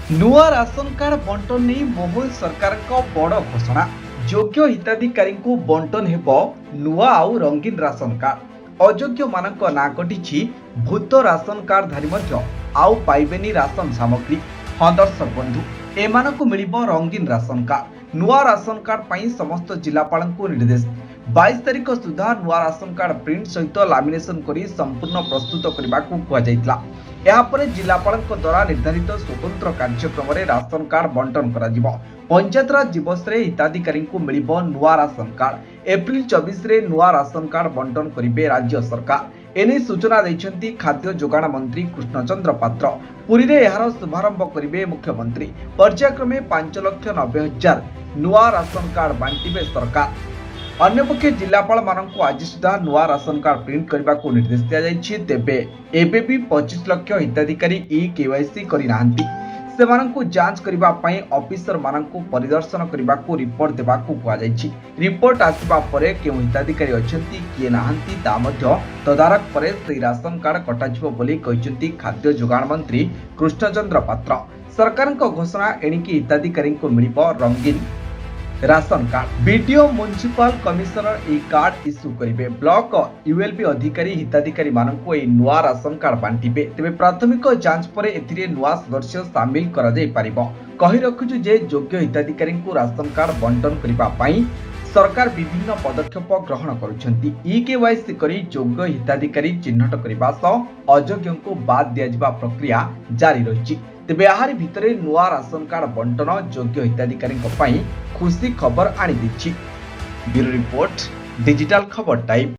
ନୂଆ ration card ବଣ୍ଟନ ନେଇ ମୋହନ ସରକାରଙ୍କ ବଡ଼ ଘୋଷଣା। ଯୋଗ୍ୟ ହିତାଧିକାରୀଙ୍କୁ ବଣ୍ଟନ ହେବ ନୂଆ ଆଉ ରଙ୍ଗୀନ ରାସନ କାର୍ଡ। ଅଯୋଗ୍ୟମାନଙ୍କ ନାଁ କଟିଛି। ଭୂତ ରାସନ କାର୍ଡଧାରୀ ମଧ୍ୟ ଆଉ ପାଇବେନି ରାସନ ସାମଗ୍ରୀ। ହଁ ଦର୍ଶକ ବନ୍ଧୁ, ଏମାନଙ୍କୁ ମିଳିବ ରଙ୍ଗୀନ ରାସନ କାର୍ଡ। ନୂଆ ରାସନ କାର୍ଡ ପାଇଁ ସମସ୍ତ ଜିଲ୍ଲାପାଳଙ୍କୁ ନିର୍ଦ୍ଦେଶ। 22 ତାରିଖ ସୁଦ୍ଧା ନୂଆ ରାସନ କାର୍ଡ ପ୍ରିଣ୍ଟ ସହିତ ଲାମିନେସନ କରି ସମ୍ପୂର୍ଣ୍ଣ ପ୍ରସ୍ତୁତ କରିବାକୁ କୁହାଯାଇଥିଲା। ଏହାପରେ ଜିଲ୍ଲାପାଳଙ୍କ ଦ୍ୱାରା ନିର୍ଦ୍ଧାରିତ ସ୍ୱତନ୍ତ୍ର କାର୍ଯ୍ୟକ୍ରମରେ ରାସନ କାର୍ଡ ବଣ୍ଟନ କରାଯିବ। ପଞ୍ଚାୟତରାଜ ଦିବସରେ ହିତାଧିକାରୀଙ୍କୁ ମିଳିବ ନୂଆ ରାସନ କାର୍ଡ। ଏପ୍ରିଲ 24ରେ ନୂଆ ରାସନ କାର୍ଡ ବଣ୍ଟନ କରିବେ ରାଜ୍ୟ ସରକାର। ଏନେଇ ସୂଚନା ଦେଇଛନ୍ତି ଖାଦ୍ୟ ଯୋଗାଣ ମନ୍ତ୍ରୀ କୃଷ୍ଣଚନ୍ଦ୍ର ପାତ୍ର। ପୁରୀରେ ଏହାର ଶୁଭାରମ୍ଭ କରିବେ ମୁଖ୍ୟମନ୍ତ୍ରୀ। ପର୍ଯ୍ୟାୟକ୍ରମେ 5,90,000 ନୂଆ ରାସନ କାର୍ଡ ବାଣ୍ଟିବେ ସରକାର। ଅନ୍ୟପକ୍ଷେ ଜିଲ୍ଲାପାଳମାନଙ୍କୁ ଆଜି ସୁଦ୍ଧା ନୂଆ ରାସନ କାର୍ଡ ପ୍ରିଣ୍ଟ କରିବାକୁ ନିର୍ଦ୍ଦେଶ ଦିଆଯାଇଛି। ତେବେ ଏବେ ବି 25 ଲକ୍ଷ ହିତାଧିକାରୀ ଇ କେୱାଇସି କରିନାହାନ୍ତି। ସେମାନଙ୍କୁ ଯାଞ୍ଚ କରିବା ପାଇଁ ଅଫିସରମାନଙ୍କୁ ପରିଦର୍ଶନ କରିବାକୁ ରିପୋର୍ଟ ଦେବାକୁ କୁହାଯାଇଛି। ରିପୋର୍ଟ ଆସିବା ପରେ କେଉଁ ହିତାଧିକାରୀ ଅଛନ୍ତି, କିଏ ନାହାନ୍ତି, ତା ମଧ୍ୟ ତଦାରଖ ପରେ ସେହି ରାସନ କାର୍ଡ କଟାଯିବ ବୋଲି କହିଛନ୍ତି ଖାଦ୍ୟ ଯୋଗାଣ ମନ୍ତ୍ରୀ କୃଷ୍ଣଚନ୍ଦ୍ର ପାତ୍ର। ସରକାରଙ୍କ ଘୋଷଣା, ଏଣିକି ହିତାଧିକାରୀଙ୍କୁ ମିଳିବ ରଙ୍ଗୀନ ration card. BDO, municipal commissioner ଏହି କାର୍ଡ ଇସ୍ୟୁ କରିବେ। ବ୍ଲକ ୟୁଏଲବି ଅଧିକାରୀ ହିତାଧିକାରୀମାନଙ୍କୁ ଏହି ନୂଆ ରାସନ କାର୍ଡ ବାଣ୍ଟିବେ। ତେବେ ପ୍ରାଥମିକ ଯାଞ୍ଚ ପରେ ଏଥିରେ ନୂଆ ସଦସ୍ୟ ସାମିଲ କରାଯାଇପାରିବ। କହି ରଖୁଛୁ ଯେ ଯୋଗ୍ୟ ହିତାଧିକାରୀଙ୍କୁ ରାସନ କାର୍ଡ ବଣ୍ଟନ କରିବା ପାଇଁ ସରକାର ବିଭିନ୍ନ ପଦକ୍ଷେପ ଗ୍ରହଣ କରୁଛନ୍ତି। ଇ କେୱାଇସି କରି ଯୋଗ୍ୟ ହିତାଧିକାରୀ ଚିହ୍ନଟ କରିବା ସହ ଅଯୋଗ୍ୟଙ୍କୁ ବାଦ୍ ଦିଆଯିବା ପ୍ରକ୍ରିୟା ଜାରି ରହିଛି। ତେବେ ଏହାରି ଭିତରେ ନୂଆ ରାସନ କାର୍ଡ ବଣ୍ଟନ ଯୋଗ୍ୟ ହିତାଧିକାରୀଙ୍କ ପାଇଁ ଖୁସି ଖବର ଆଣିଦେଇଛି। ବ୍ୟୁରୋ ରିପୋର୍ଟ, ଡିଜିଟାଲ ଖବର ଟାଇମ୍।